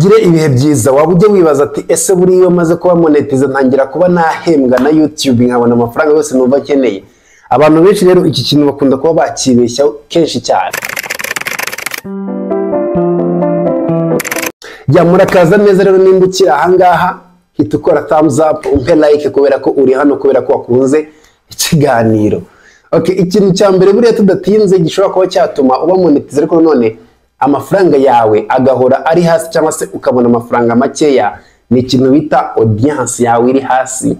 Mugire ibihe byiza. Waba ujya wibaza ati: "Ese buriya iyo maze kuba monetize ntangira kuba nahembwa na YouTube, nkabona amafaranga yose numva nkeneye?" Abantu benshi rero iki kintu bakunda kuba bakibeshyaho kenshi cyane. Jya murakaza neza rero. Nimba ukiri ahangaha, hita ukora thumbs up, umpe like, kubera ko uri hano kubera ko wakunze ikiganiro. Okay, ikintu cya mbere buriya tudatinze gishobora kuba cyatuma uba monetize ariko none amafaranga yawe agahora ari hasi, cyangwa se ukabona amafaranga makeya, ni ikintu bita audience yawe iri hasi.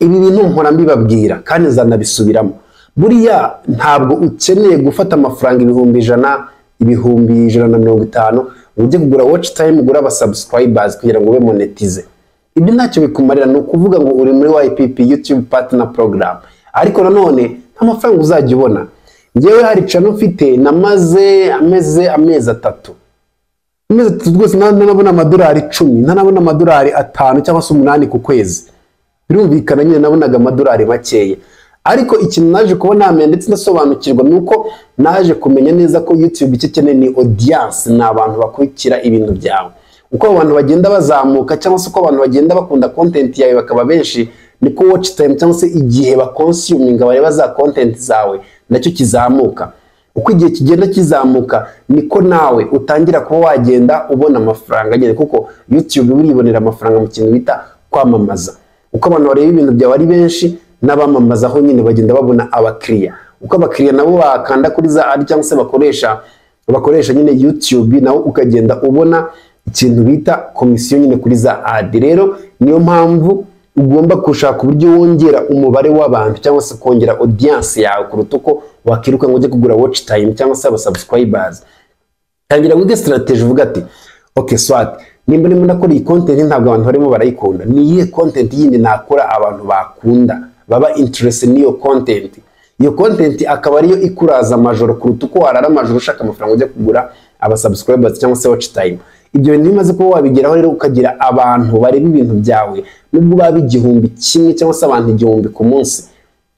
Ibi bintu mpora mbibabwira kandi nzanabisubiramo. Buriya ntabwo ukeneye gufata amafaranga 100,000, 150,000 ngo ujye kugura watch time, ugure aba subscribers kugira ngo ube monetize. Ibyo ntacyo bikumarira. Ni ukuvuga ngo uri muri YPP, YouTube Partner Program, ariko nanone nta mafaranga uzajya ubona. Ngewe hari channel mfite namaze amezi 3, amezi 3 rwose ntanabona amadolari 10, ntanabona amadolari 5 cyangwa se 8 ku kwezi. Birumvikana nyine nabonaga amadolari makeya. Ariko ikintu naje kuba namenya ndetse ndasobanukirwa ni uko naje kumenya neza ko YouTube icyo ikeneye ni audience, ni abantu bakurikira ibintu byawe. Uko abantu bagenda bazamuka, cyangwa se uko abantu bagenda bakunda content yawe bakaba benshi, niko watch time cyangwa se igihe baconsuminga bareba za content zawe nacyo kizamuka. Uko igihe kigenda kizamuka, niko nawe utangira kuba wagenda ubona amafaranga nyine, kuko YouTube buribonera amafaranga mu kintu bita kwamamaza. Uko abantu bareba ibintu byawe ari benshi, n'abamamazaho nyine bagenda babona abakiriya. Uko abakiriya nabo bakanda kuri za ad cyangwa se bakoresha nyine YouTube, nawe ukagenda ubona ikintu bita komisiyo nyine kuri za ad. Rero niyo mpamvu ugomba gushaka uburyo wongera umubare w'abantu cyangwa se kongera audience yawe kuruta uko wakiruka ngo ujye kugura watch time cyangwa se aba subscribers. Tangira wige strategy, uvuga ati: "Okay, soit nimba ndimo ndakora iyi content ntabwo abantu barimo barayikunda, ni iyihe content yindi nakora abantu bakunda, baba interested n'iyo content?" Iyo content akaba ariyo ikuraza amajoro kuruta uko warara amajoro ushaka amafaranga ujya kugura aba subscribers cyangwa se watch time. Ibyo bintu bimaze kuba wabigeraho rero, ukagira abantu bareba ibintu byawe, nubwo baba 1000 cyangwa se abantu 1000 ku munsi,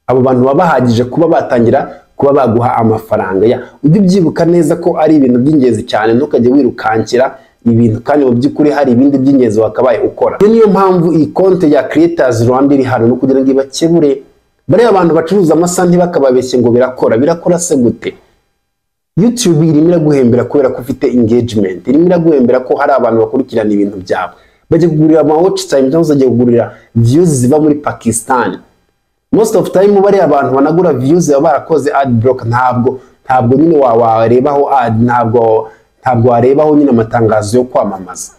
abo bantu baba bahagije kuba batangira kuba baguha amafaranga. Ya ujye ubyibuka neza ko ari ibintu by'ingenzi cyane. Ntukajye wirukankira ibintu kandi mu by'ukuri hari ibindi by'ingenzi wakabaye ukora. Iyo niyo mpamvu iyi konti ya Creators Rwanda iri hano, ni ukugira ngo ibakebure. Bariya abantu bacuruza amasaha ntibakababeshye ngo birakora. Birakora se gute? YouTube irimo iraguhembera kubera ko ufite engagement, irimo iraguhembera ko hari abantu bakurikirana ibintu byawe. Bajya kugurira ama watch time cyangwa se bajya kugurira views ziva muri Pakistan? Most of time bariya abantu banagura views baba barakoze ad block. Ntabwo nyine warebaho ad, ntabwo warebaho nyine amatangazo yo kwamamaza.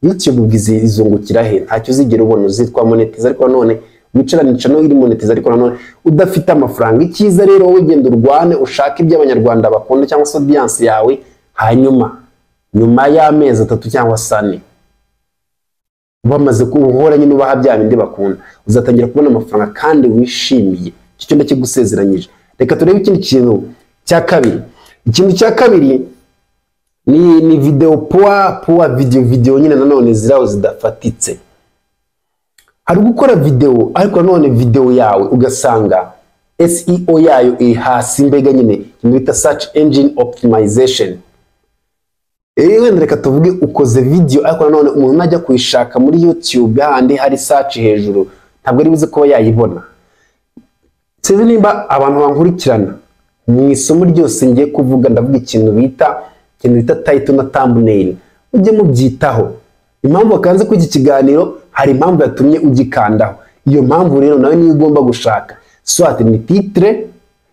YouTube ubwo izungukira he? Ntacyo uzigera ubona. Uzitwa monetize ariko nanone wicarane channel iri monetize ariko nanone udafite amafaranga. Icyiza rero, wowe genda urwane, ushake ibyo Abanyarwanda bakunda cyangwa se audience yawe, hanyuma nyuma y'amezi 3 cyangwa se 4 bamaze guhora nyine ubaha bya bindi bakunda, uzatangira kubona amafaranga kandi wishimiye. Icyo cyo ndakigusezeranyije. Reka turebe ikindi kintu cya kabiri. Ikintu cya kabiri ni video, poor video nyine nanone ziraho zidafatitse. Hari gukora video ariko nanone video yawe ugasanga SEO yayo iri hasi, mbega nyine ikintu bita search engine optimization. Wenda reka tuvuge ukoze video, ariko nanone umuntu najya kuyishaka muri YouTube handi hari search hejuru, ntabwo ari buze kuba yayibona. Sinzi nimba abantu bankurikirana mu isomo ryose ngiye kuvuga, ndavuga ikintu bita title na thumbnail. Mujye mubyitaho. Impamvu wakanze kuri iki kiganiro, hari impamvu yatumye ugikandaho. Iyo mpamvu rero nawe niyo ugomba gushaka, soit ni titre,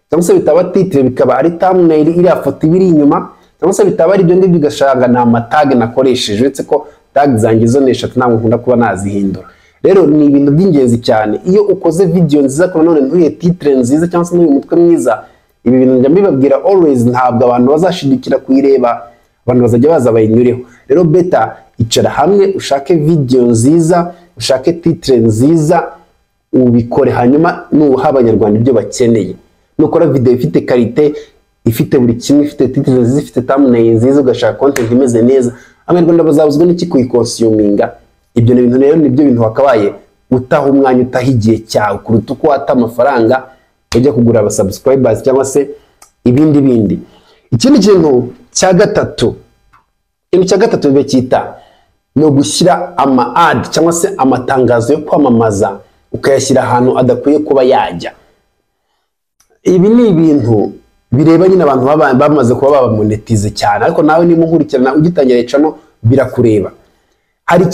cyangwa se bitaba titre bikaba ari thumbnail, iriya foto iba iri inyuma, cyangwa se bitaba ari ibyo ngibyo ugashaka ni amatag nakoresheje, uretse ko tag zanjye zo ni eshatu, ntabwo nkunda kuba nazihindura. Rero ni ibintu by'ingenzi cyane. Iyo ukoze video nziza ariko nanone ntuye titre nziza cyangwa se ntuye umutwe mwiza, ibi bintu njya mbibabwira always, ntabwo abantu bazashidukira kuyireba, abantu bazajya baza bayinyureho. Rero better icara hamwe ushake video nziza, ushake titre nziza, ubikore, hanyuma nuha Abanyarwanda ibyo bakeneye. Nukora video ifite qualité, ifite buri kimwe, ifite titre nziza, ifite thumbnail nziza, ugashaka content imeze neza, Abanyarwanda bazabuzwa n'iki kuyiconsuminga? Ibyo ni ibintu rero, nibyo bintu wakabaye utaha umwanya, utaha igihe cyawe, kuruta uko wata amafaranga ujya kugura aba subscribers cyangwa se ibindi bindi. Ikindi kintu cya gatatu, ikintu cya gatatu bacyita Ni ugushyira ama ad cyangwa se amatangazo yo kwamamaza, ukayashyira ahantu adakwiye kuba yajya. Ibi ni ibintu bireba nyine abantu baba bamaze kuba babamonetize cyane, ariko nawe niba unkurikirana ugitangira channel, birakureba. Hari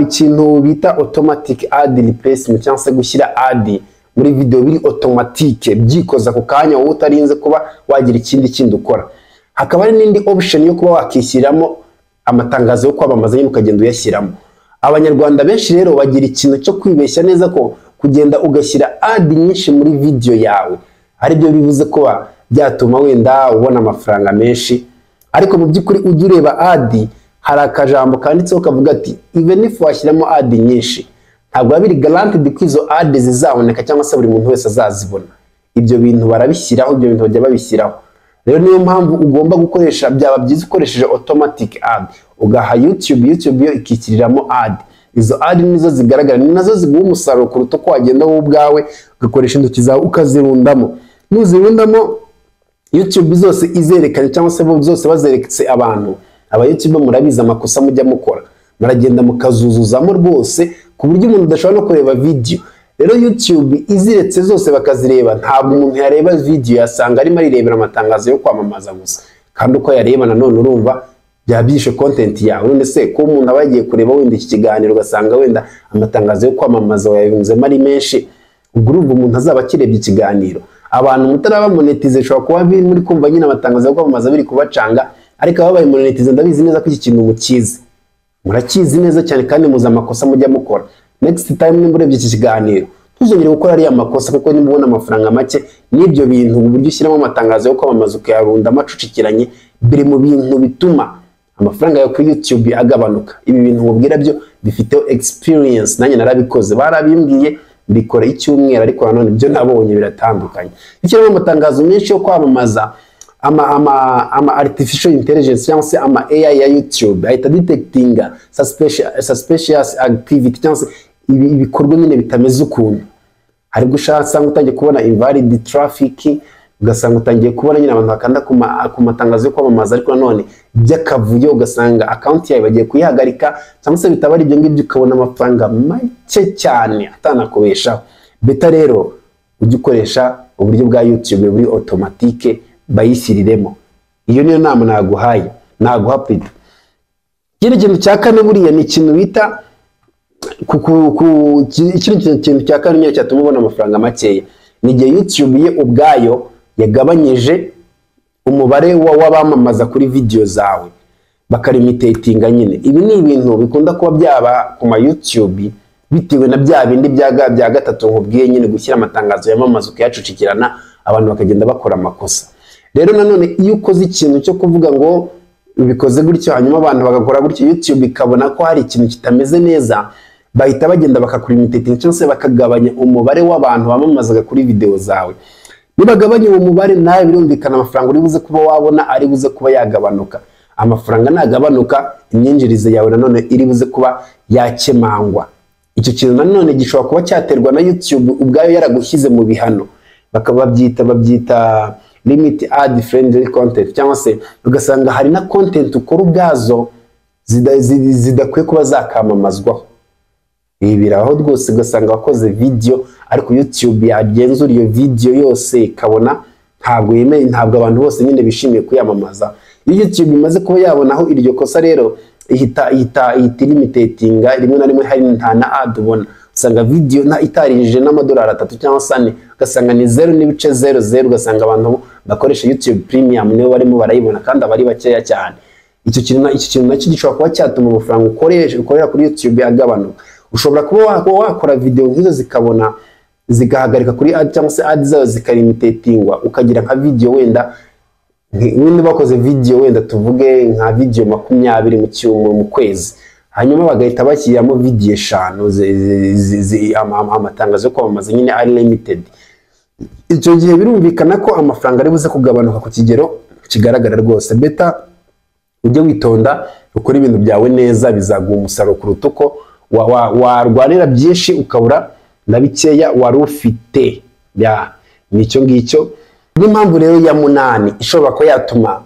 ikintu bita automatic ad replacement, cyangwa se gushyira ad muri video biri automatique, byikoza ku kanya, wowe utarinze kuba wagira ikindi kindi ukora. Hakaba hari n'indi option yo kuba wakishyiramo amatangazo yo kwamamaza nyine, ukagenda uyashyiramo. Abanyarwanda benshi rero bagira ikintu cyo kwibeshya neza ko kugenda ugashyira ad nyinshi muri video yawe aribyo bivuze kuba byatuma wenda ubona amafaranga menshi. Ariko mu by'ukuri ujya ureba ad, hari akajambo kanditseho kavuga ati even if washyiramo ad nyinshi, ntabwo biba biri guaranteed ko izo ad zizaboneka cyangwa se buri muntu wese azazibona. Ibyo bintu barabishyiraho, ibyo bintu bajya babishyiraho. Rero niyo mpamvu ugomba gukoresha, byaba byiza ukoresheje automatic ad, ugaha YouTube, YouTube yo ikikiriramo ad. Izo ad nizo zigaragara, ni nazo ziguha umusaruro kuruta uko wagenda wowe ubwawe ugakoresha intoki zawe ukazirundamo. Nuzirundamo, YouTube zose izerekanye cyangwa se bo zose bazeretse abantu. Aba YouTube murabizi amakosa mujya mukora, muragenda mukazuzuzamo rwose ku buryo umuntu udashobora no kureba video. Rero YouTube iziretse zose bakazireba, ntabwo umuntu yareba video, yasanga arimo arirebera amatangazo yo kwamamaza gusa. Kandi uko yareba nanone, urumva byaba byishe content yawe. None se ko umuntu aba yagiye kureba wenda iki kiganiro, ugasanga wenda amatangazo yo kwamamaza wayabunzemo ari menshi, ubwo urumva umuntu azaba akirebye ikiganiro? Abantu mutaraba monetize ushobora kuba biri muri kumva nyine amatangazo yo kwamamaza biri kubacanga, ariko ababaye monetize ndabizi neza ko iki kintu mukizi, murakizi neza cyane, kandi muzi amakosa mujya mukora. Next time nimba urebye iki kiganiro, ntuzongere gukora ariya makosa, kuko niba ubona amafaranga make, n'ibyo bintu, uburyo ushyiramo amatangazo yo kwamamaza ukayarundamo acucikiranye, biri mu bintu bituma amafaranga yawe kuri YouTube agabanuka. Ibi bintu nkubwira byo bifiteho experience, nanjye narabikoze, barabimbwiye mbikora icyumweru, ariko nanone ibyo nabonye biratandukanye. Iyo ushyiramo amatangazo menshi yo kwamamaza, ama artificial intelligence cyangwa se ama AI ya YouTube ahita detectinga suspicious activity, cyangwa se ibikorwa nyine bitameze ukuntu. Hari ubwo usanga utangiye kubona invalid traffic, ugasanga utangiye kubona nyine abantu bakanda ku matangazo yo kwamamaza, ariko nanone by'akavuyo, ugasanga account yawe bagiye kuyihagarika, cyangwa se bitaba ari ibyo ngibyo, ukabona amafaranga make cyane atanakubeshaho. Better rero ujye ukoresha uburyo bwa YouTube buri automatique, bayishyiriremo. Iyo niyo nama naguhaye, naguha plutôt. Ikindi kintu cya kane buriya ni ikintu bita ikindi kintu cya kane nyine cyatuma ubona amafaranga makeya, ni igihe YouTube ye ubwayo yagabanyije umubare w'abamamaza kuri video zawe, bakalimitatinga nyine. Ibi ni ibintu bikunda kuba byaba ku ma YouTube bitewe na bya bindi bya gatatu nkubwiye nyine, gushyira amatangazo yamamaza ukayacucikirana, abantu bakagenda bakora amakosa. Rero nanone iyo ukoze ikintu cyo kuvuga ngo ubikoze gutyo, hanyuma abantu bagakora gutyo, YouTube ikabona ko hari ikintu kitameze neza, bahita bagenda bakakulimitatinga cyangwa se bakagabanya umubare w'abantu bamamazaga kuri video zawe. Nibagabanya uwo mubare, nawe birumvikana amafaranga uri buze kuba wabona ari buze kuba yagabanuka. Amafaranga nagabanuka, imyinjirize yawe nanone iri buze kuba yakemangwa. Icyo kintu nanone gishobora kuba cyaterwa na YouTube ubwayo yaragushyize mu bihano, bakaba babyita limit ad friendly content, cyangwa se ugasanga hari na content ukora ubwazo zidakwiye kuba zakamamazwaho. Ibi biraho rwose, ugasanga wakoze video, ariko YouTube yagenzura iyo video yose ikabona ntabwo yemeye, ntabwo abantu bose nyine bishimiye kuyamamaza. Iyo YouTube imaze kuba yabonaho iryo kosa rero, ihita limitatinga. Rimwe na rimwe hari nta na ad ubona, usanga video nta itarinjije n'amadolari 3 cyangwa se 4, ugasanga ni 0.00, ugasanga abantu bakoresha YouTube Premium nibo barimo barayibona, kandi aba ari bakeya cyane. Icyo kintu nacyo gishobora kuba cyatuma amafaranga ukorera kuri YouTube agabanuka. Ushobora kuba wakora video nk'izo zikabona zigahagarika kuri ad, cyangwa se ad zazo zikalimitatingwa, ukagira nka video wenda wenda bakoze video, wenda tuvuge nka video 20 mu cyumweru, mu kwezi, hanyuma bagahita bashyiramo video 5 amatangazo yo kwamamaza nyine ari limited. Icyo gihe birumvikana ko amafaranga ari buze kugabanuka ku kigero kigaragara rwose. Better ujye witonda, ukore ibintu byawe neza, bizaguha umusaruro kuruta uko warwanira byinshi ukabura na bikeya wari ufite. Ya, nicyo ngicyo. N'impamvu rero ya munani ishobora kuba yatuma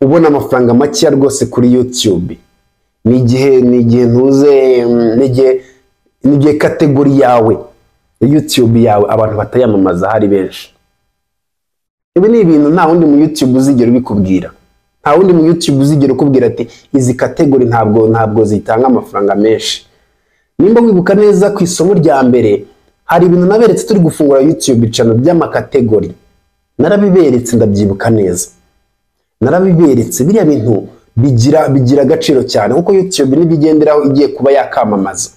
ubona amafaranga makeya rwose kuri YouTube. Ni igihe ntuze, ni igihe category yawe ya YouTube yawe abantu batayamamaza hari benshi. Ibi ni ibintu nta wundi mu YouTube uzigera ubikubwira. Nta wundi mu YouTube uzigera ukubwira ati izi category ntabwo zitanga amafaranga menshi. Nimba wibuka neza, ku isomo rya mbere hari ibintu naberetse turi gufungura YouTube channel by'ama category. Narabiberetse, ndabyibuka neza, narabiberetse. Biriya bintu bigira agaciro cyane, kuko YouTube nibyo igenderaho igiye kuba yakamamaza.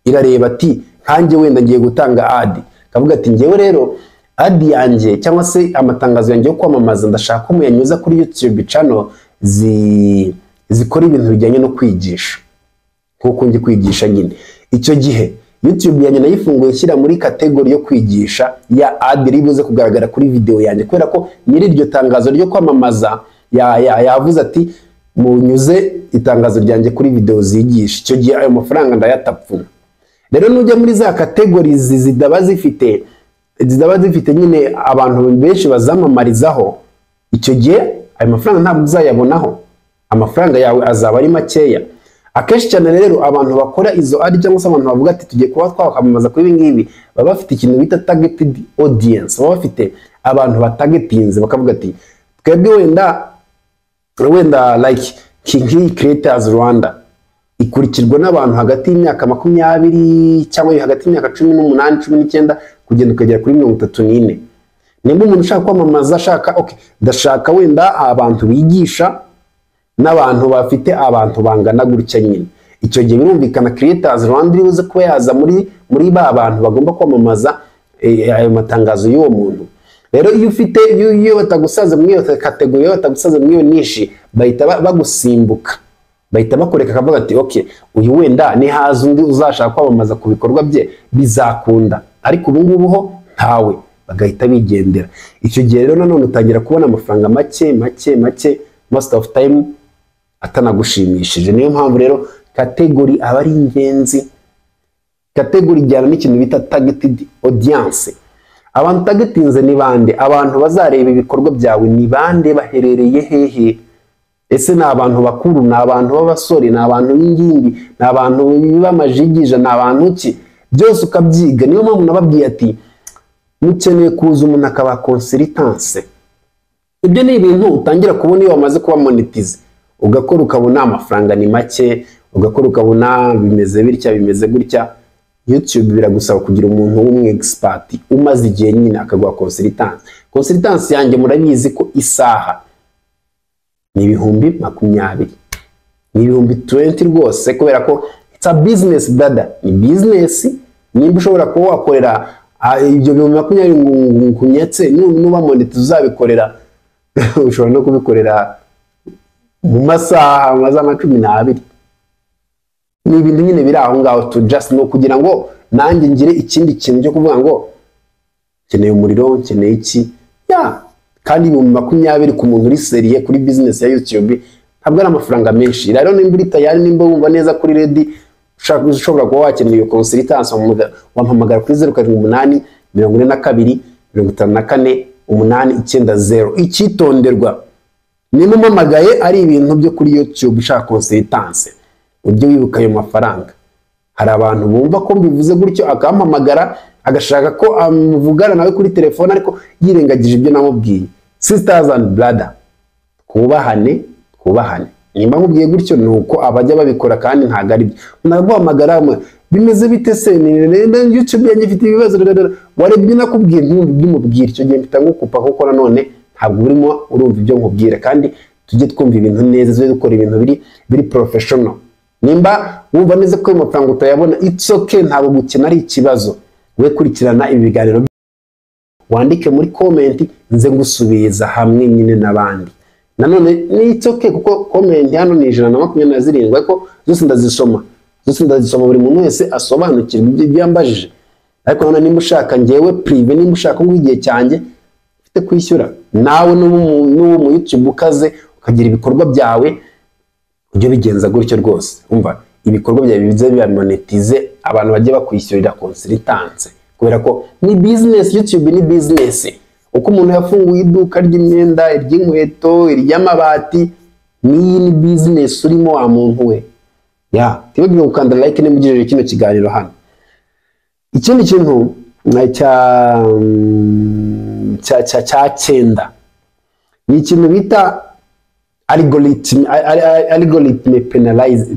Irareba ati nkanjye wenda ngiye gutanga ad, kavuga ati ngewe rero ad yanjye cyangwa se amatangazo yanjye yo kwamamaza, ndashaka ko muyanyuza kuri YouTube channel zikora ibintu bijyanye no kwigisha, nkuko njye kwigisha nyine. Icyo gihe YouTube yanjye nayifunguye nshyira muri category yo kwigisha ya ad iri buze kugaragara kuri video yanjye, kubera ko nyiri iryo tangazo ryo kwamamaza yavuze ati munyuze itangazo ryanjye kuri video zigisha. Icyo gihe ayo mafaranga ndayatapfuna. Rero nujya muri za categories zidaba zifite nyine abantu benshi bazamamarizaho, icyo gihe ayo mafaranga ntabwo uzayabonaho, amafaranga yawe azaba ari makeya. Akenshi cyane rero abantu bakora izo ad cyangwa se abantu bavuga ati tugiye kuba twakwamamaza kuri ibi ngibi, baba bafite ikintu bita targeted audience. Baba bafite abantu batargetinze, bakavuga ati twebwe wenda like nk'iyi Creators Rwanda ikurikirwa n'abantu hagati y'imyaka 20 cyangwa hagati y'imyaka 18, 19, kugenda ukagera kuri 34. Nimba umuntu ushaka kwamamaza ashaka, okay, ndashaka wenda abantu bigisha n'abantu bafite abantu bangana gutya nyine, icyo gihe birumvikana Creators Rwanda iri buze kuba yaza muri ba bantu bagomba kwamamaza ayo matangazo y'uwo muntu. Rero iyo ufite iyo batagusaze muri iyo category, iyo batagusaze muri iyo niche, bahita bagusimbuka, bahita bakureka, akavuga ati okay, uyu wenda nihaza undi uzashaka kwamamaza ku bikorwa bye bizakunda, ariko ubu ngubu ho ntawe, bagahita bigendera. Icyo gihe rero nanone utangira kubona amafaranga make make make, most of time atanagushimishije. Niyo mpamvu rero category aba ari ingenzi. Category ijyana n'ikintu bita targeted audience. Abantu targetinze ni bande? Abantu bazareba ibikorwa byawe ni bande? Baherereye hehe? Ese ni abantu bakuru, ni abantu b'abasore, ni abantu b'ingimbi, ni abantu b'amajigija, ni abantu ki? Byose ukabyiga. Niyo mpamvu nababwiye ati mukeneye kuza umuntu akaba consultance. Ibyo ni ibintu utangira kubona iyo wamaze kuba monetize, ugakora ukabona amafaranga ni make, ugakora ukabona bimeze bitya, bimeze gutya. YouTube biragusaba kugira umuntu w'umu expert umaze igihe nyine akaguha consultance. Consultance yanjye murabizi ko isaha ni 20,000, ni 20,000 rwose, kubera ko it's a business, brother, ni business. Nimba ushobora kuba wakorera ibyo 20,000 ngo nkunyetse, nuba monetize uzabikorera, ushobora no kubikorera mu masaha nka 12. Ni ibintu nyine biri aho ngaho to just no kugira ngo nanjye ngire ikindi kintu cyo kuvuga ngo nkeneye umuriro, nkeneye iki ya. Kandi 20,000 ku muntu uri sérieux kuri business ya YouTube ntabwo ari amafaranga menshi. Rero nimba uri tayari, nimba wumva neza kuri ready, ushobora kuba wakeneye iyo consultance, wampamagara kuri 0784254890. Icyitonderwa, niba umpamagaye ari ibintu byo kuri YouTube ushaka consultance, ujye wibuka ayo mafaranga. Hari abantu bumva ko mbivuze gutyo akampamagara, agashaka ko amuvugana nawe kuri telefone, ariko yirengagije ibyo namubwiye. Sisters and brother, twubahane, twubahane. Nimba nkubwiye gutyo ni uko abajya babikora, kandi ntabwo ari byo. Naguhamagara, bimeze bite se, ni YouTube yanjye ifite ibibazo, warebye nakubwiye ntumve ibyo umubwira. Icyo gihe mpita ngukupa, kuko nanone ntabwo urimo urumva ibyo nkubwira. Kandi tujye twumva ibintu neza, tujye dukora ibintu biri professional. Nimba wumva neza ko ayo mafaranga utayabona, it's okay, ntabwo gukina ari ikibazo. We kurikirana ibi biganiro, wandike muri comment nze ngusubiza hamwe nyine n'abandi. Nanone ni it's okay, kuko comment hano ni 127, ariko zose ndazisoma, zose ndazisoma, buri muntu wese asobanukirwa ibyo yambajije. Ariko nanone nimba ushaka ngewe privé, nimba ushaka ngo igihe cyanjye ufite kwishyura, nawe n'ubu mu YouTube ukaze ukagira ibikorwa byawe, ujye ubigenza gutyo rwose. Umva, ibikorwa byawe bize biba monetize, abantu bajye bakwishyurira consultance, kubera ko ni business. YouTube ni business. Uko umuntu yafunguye iduka ry'imyenda, iry'inkweto, iry'amabati, n'iyi ni business urimo wa muntu we. Ya, tibagirwe gukanda like nimba ugejeje kino kiganiro hano. Ikindi kintu cya cyenda ni ikintu bita algorithm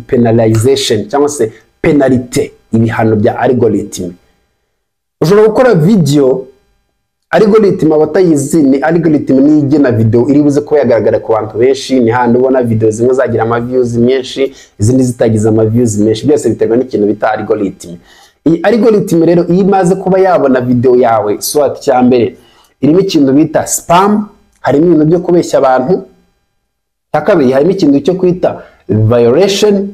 penalization cyangwa se pénalité, ibihano bya algorithm. Ushobora gukora video, algorithm abatayizi ni algorithm ni igena video iri buze kuba yagaragara ku bantu benshi. Ni handi ubona video zimwe zagira ama views menshi, izindi zitagize ama views menshi. Byose biterwa n'ikintu bita algorithm. Iyi algorithm rero, iyo imaze kuba yabona video yawe, soit cya mbere irimo ikintu bita spam, harimo ibintu byo kubeshya abantu. Cya kabiri, harimo ikintu cyo kwita violation,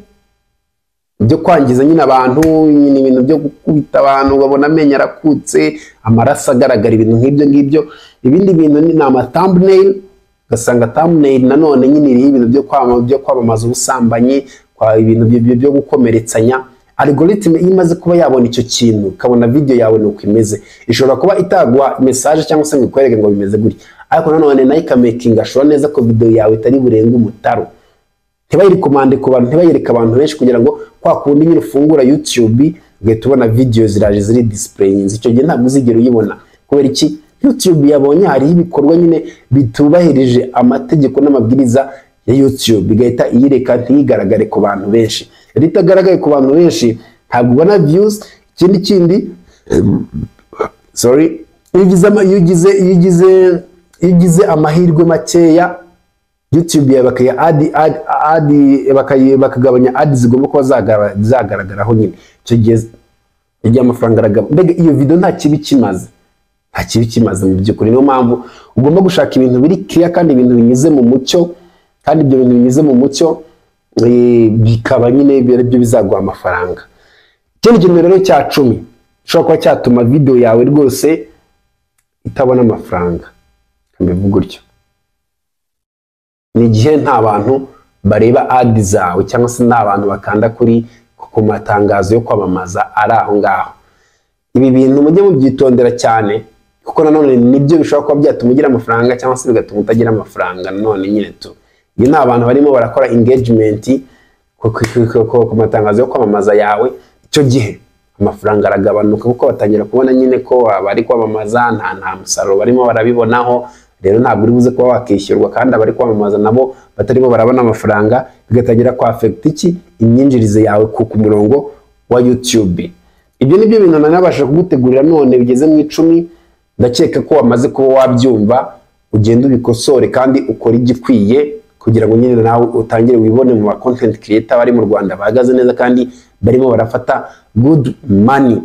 byo kwangiza nyine abantu, nyine ibintu byo gukubita abantu, babona amenyo arakutse, amaraso agaragara, ibintu nk'ibyo ngibyo. Ibindi bintu ni ama thumbnail, ugasanga thumbnail nanone nyine iriho ibintu byo kwamamaza ubusambanyi, kwa ibintu byo gukomeretsanya. Algorithm iyo imaze kuba yabona icyo kintu, ikabona video yawe nuko imeze, ishobora kuba itaguha message cyangwa se ngo ikwereke ngo bimeze gutya, ariko nanone nayo ikamakinga sure neza ko video yawe itari burenga umutaro, ntibayirecommande ku bantu, ntibayereke abantu benshi, kugira ngo kwa kundi nyine ufungura YouTube ugahita ubona video ziraje ziri displaying, icyo gihe ntabwo uzigera uyibona. Kubera iki? YouTube yabonye hariho ibikorwa nyine bitubahirije amategeko n'amabwiriza ya YouTube, igahita iyireka ntiyigaragare ku bantu benshi. Rero itagaragaye ku bantu benshi, ntabwo ubona views. Ikindi kindi, sorry, iyo ugize amahirwe makeya, YouTube yawe bakaya ad ad ad bakagabanya ad zigomba kuba zagaragaraho nyine, icyo gihe igihe amafaranga aragaba. Mbega iyo video nta kibi kimaze, nta kibi kimaze mu by'ukuri. Niyo mpamvu ugomba gushaka ibintu biri clear kandi ibintu binyuze mu mucyo, kandi ibyo bintu binyuze mu mucyo bikaba nyine ari byo bizaguha amafaranga. Ikindi kintu rero cya 10 gishobora kuba cyatuma video yawe rwose itabona amafaranga, mbivuga gutyo, ni igihe nta bantu bareba ad zawe cyangwa se nta bantu bakanda ku matangazo yo kwamamaza ari aho ngaho. Ibi bintu mujye mubyitondera cyane, kuko nanone nibyo bishobora kuba byatuma ugira amafaranga cyangwa se bigatuma utagira amafaranga. Nanone nyine tu iyo nta bantu barimo barakora engagement ku matangazo yo kwamamaza yawe, icyo gihe amafaranga aragabanuka, kuko batangira kubona nyine ko abari kwamamaza nta musaruro barimo barabibonaho. Rero ntabwo uri buze kuba wakishyurwa, kandi abari kwamamaza nabo batarimo barabona amafaranga, bigatangira kwa affect iki? Imyinjirize yawe ku murongo wa YouTube. Ibyo ni byo bintu nanabasha kugutegurira none bigeze mu 10. Ndakeka ko wamaze kuba wabyumva. Ugenda ubikosore kandi ukore igikwiye kugira ngo nyine nawe utangire wibone mu ba content creator bari mu Rwanda bahagaze neza kandi barimo barafata good money.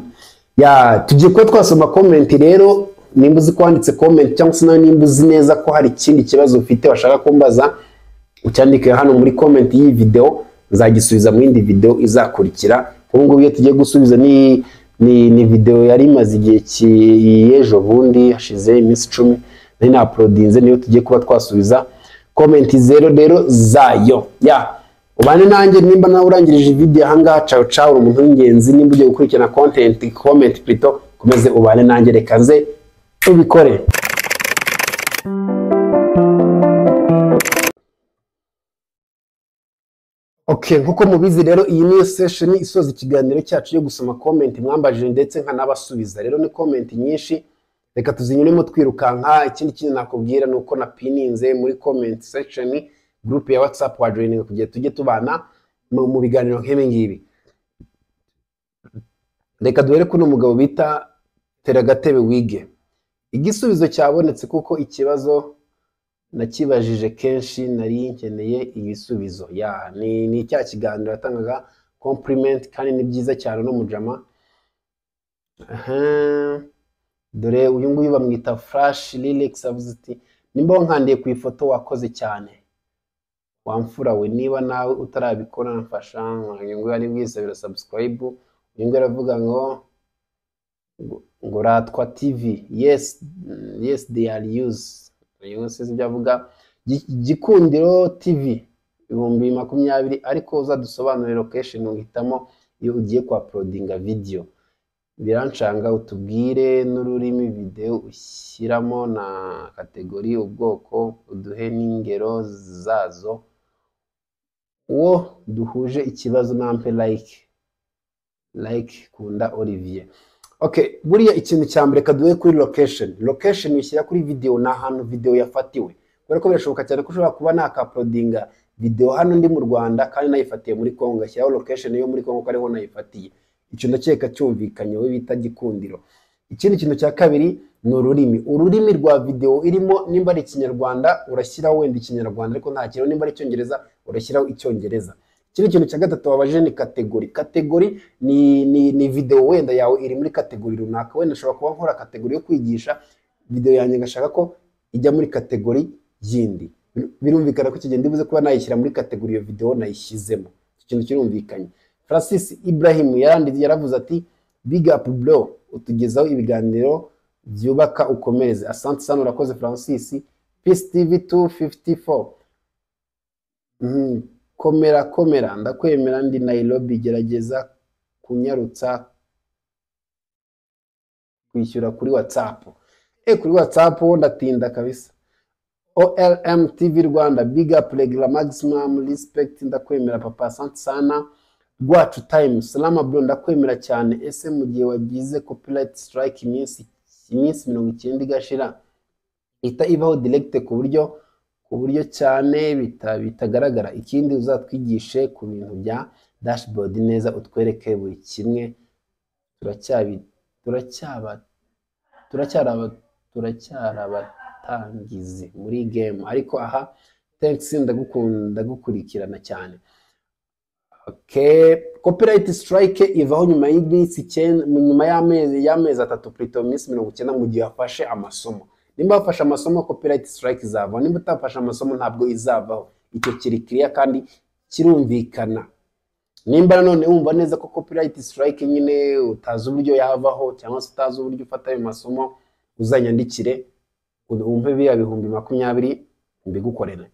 Ya, tugiye kuba twasoma comment. Rero nimba uzi ko wanditse comment, cyangwa se nawe nimba uzi neza ko hari ikindi kibazo ufite washaka kumbaza, ucyandike hano muri comment y'iyi video, nzagisubiza mu yindi video izakurikira. Ubu ngubu iyo tugiye gusubiza ni video yari imaze igihe cy'ejo bundi, hashize iminsi 10 nari na uploadinze, niyo tugiye kuba twasubiza comment zero rero zayo. Ya, ubane nanjye. Nimba nawe urangirije video ahangaha, ciao ciao, uri umuntu w'ingenzi. Nimba ugiye gukurikirana content, comment plutôt, komeze ubane nanjye, reka nze tubikore. Okay, nkuko mubizi rero, iyi niyo session isoza ikiganiro cyacu yo gusoma comment mwambajije ndetse nkanabasubiza. Rero ni comment nyinshi, reka tuzinyuremo twirukanka. Ikindi kintu nakubwira ni uko napininze muri comment section group ya WhatsApp wa joining kugira tujye tubana mu biganiro nk'ibi ngibi. Reka duhere kuri mugabo bita Teragatebe wige. Igisubizo cyabonetse kuko ikibazo nakibajije kenshi, nari nkeneye ibisubizo. Ya, ni cya kiganiro yatangaga compliment, kandi ni byiza cyane no mujama. Aha. Dore uyu nguyu bamwita Flash Lilex, avuze ati: "Nimba wankandiye ku ifoto, wakoze cyane wamfura we. Niba nawe utarabikora, mfasha." Uyu nguyu ari bwisabira subscribe. Uyu nguyu aravuga ngo Ratwa TV, yes, they are use. Uyu nguyu sinzi ibyo avuga. Gikundiro TV 20,000, ariko uzadusobanurire location uhitamo iyo ugiye ku uploadinga video, birancanga. Utubwire n'ururimi video ushyiramo na category, ubwoko, uduhe n'ingero zazo. Uwo duhuje ikibazo nampe like Kunda Olivier. Okay, buriya ikintu cya mbere kaduhe kuri location. Location ushyira kuri video ni ahantu video yafatiwe, kubera ko birashoboka cyane ko ushobora kuba nakauploadinga video hano ndi mu Rwanda kandi nayifatiye muri Congo, ngashyiraho location yo muri Congo ko ariho nayifatiye. Icyo ndakeka cyumvikanye, we bita Gikundiro. Ikindi kintu cya kabiri ni ururimi. Ururimi rwa video irimo, nimba ari Ikinyarwanda urashyiraho wenda Ikinyarwanda, ariko nta kintu, nimba ari Icyongereza urashyiraho Icyongereza. Ikindi kintu cya gatatu wabajije ni category. Category ni video wenda yawe iri muri category runaka. Wenda ushobora kuba nkora category yo kwigisha, video yanjye ngashaka ko ijya muri category yindi. Birumvikana ko kigenda ibuze kuba nayishyira muri category iyo video nayishyizemo. Icyo kintu kirumvikanye. Francis Ibrahim yaranditse, yaravuze ati: "Big up bro, utugezaho ibiganiro byubaka, ukomereze." Asante sana, urakoze Francis. Peace TV 254. Komera komera, ndakwemera, ndi Nairobi, gerageza kunyarutsa kwishyura kuri WhatsApp. Kuri WhatsApp wo ndatinda kabisa. OLM TV Rwanda, big up regular, maximum respect, ndakwemera papa, asante sana. Rwacu Time, salama bro, ndakwemera cyane. Ese mu gihe wagize copyright strike, iminsi 90 igashira, ihita ibaho direct ku buryo cyane bitagaragara? Ikindi uzatwigishe ku bintu bya dashboard neza, utwereke buri kimwe, turacyabi turacyaba turacyaraba turacyari abatangizi muri game. Ariko aha thanks, ndagukunda, ndagukurikirana cyane. Okay. Copyright strike ivaho nyuma y'iminsi 9, nyuma y'amezi 3 plutôt, iminsi 90, mu gihe wafashe amasomo. Nimba wafashe amasomo, copyright strike izavaho. Nimba utafashe amasomo, ntabwo izavaho. Icyo kiri clear kandi kirumvikana. Nimba nanone wumva neza ko copyright strike nyine utazi uburyo yavaho, cyangwa se utazi uburyo ufata ayo masomo, uzanyandikire umpe biriya 20,000 mbigukorere.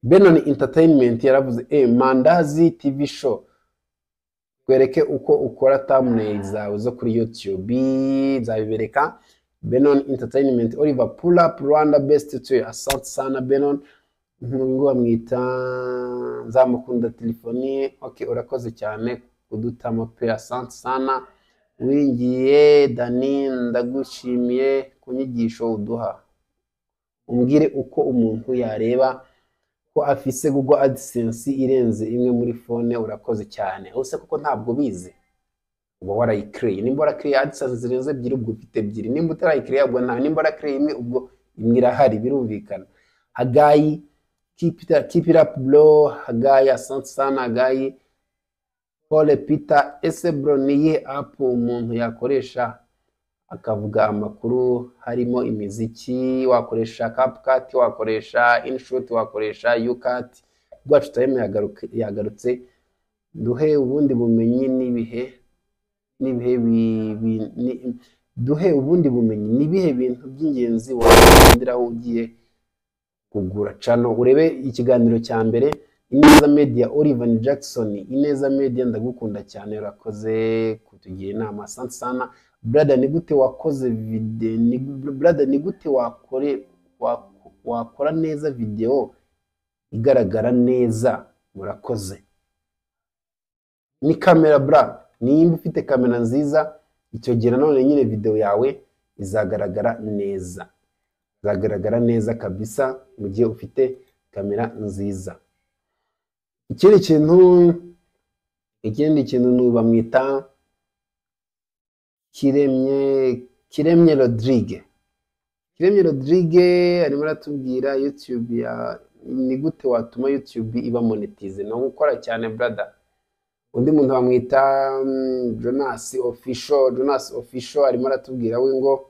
Benon Entertainment yaravuze: Mandazi TV Show, twereke uko ukora thumbnail zawe zo kuri YouTube. Nzabibereka. Benon Entertainment. Oliver pull up, Rwanda best to, asante sana Benon. Ngo bamwita Nzamukunda telefoni. Okay, urakoze cyane kudutamo pe, asante sana. Wingiye Dani, ndagushimiye ku nyigisho uduha. Umbwire uko umuntu yareba ko afise Google AdSense irenze imwe muri phone. Urakoze cyane. Use kuko ntabwo bizi, uba warayikiriye. Nimba warakiriye AdSense zirenze ebyiri, ubwo ufite ebyiri. Nimba utarayikiriye, ubwo nta. Nimba warakiriye imwe, ubwo imwe irahari, birumvikana. Hagayi, keep it up bro. Hagayi, asante sana Hagayi. Paul Peter, ese bro, ni iyihe app umuntu yakoresha akavuga amakuru harimo imiziki? Wakoresha CapCut, wakoresha InShot, wakoresha YouCut. Rwacu Time yagarutse: duhe ubundi bumenyi n'ibihe n'ibihe bi- bi- ni- duhe ubundi bumenyi, n'ibihe bintu by'ingenzi wagenderaho ugiye kugura channel? Urebe ikiganiro cya mbere. Ineza Media, Oliver Jackson, Ineza Media, ndagukunda cyane, urakoze kutugira inama, asante sana. Brother, ni gute wakoze video ni, brother, ni gute wakora neza video igaragara neza? Murakoze. Ni kamera bra. Nimba ufite kamera nziza, icyo gihe nanone nyine video yawe izagaragara neza, izagaragara neza kabisa mu gihe ufite kamera nziza. Ikindi kintu ni bamwita Kiremye Rodrigue. Kiremye Rodrigue arimo aratubwira YouTube ya ni gute watuma YouTube iba monetize? No gukora cyane brother. Undi muntu bamwita Jonas Official. Jonas Official arimo aratubwira we ngo: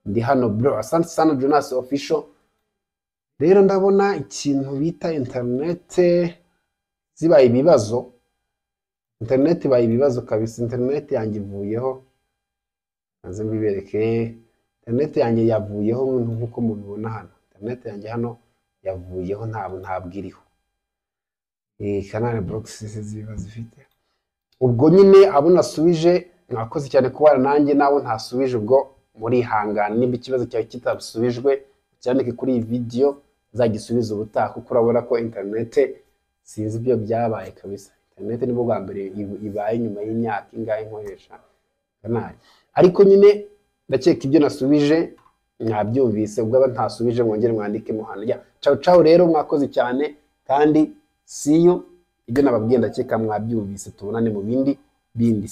"Ndi hano bro." Asante sana Jonas Official. Rero ndabona ikintu bita internet zibaye ibibazo, internet ibaye ibibazo kabisa. Internet yanjye ivuyeho, maze mbibereke. Internet yanjye yavuyeho nk'uko mubibona hano. Internet yanjye hano yavuyeho, ntabwo iriho. Canal Box ziba zifite. Ubwo nyine abo nasubije, mwakoze cyane kubana nanjye, n'abo ntasubije ubwo murihangana. Nimba ikibazo cyawe kitasubijwe, cyandike kuri iyi video, nzagisubiza ubutaha, kuko urabona ko internet Sinzi ibyo byabaye kabisa. Internet nibwo bwa mbere ibaye nyuma y'imyaka ingahe nkoresha Canal. Ariko nyine ndakeka ibyo nasubije mwabyumvise, ubwo aba ntasubije mwongere mwandike hano. Ya, ciao ciao rero, mwakoze cyane kandi see you. Ibyo nababwiye ndakeka mwabyumvise, tubonane mu bindi bindi.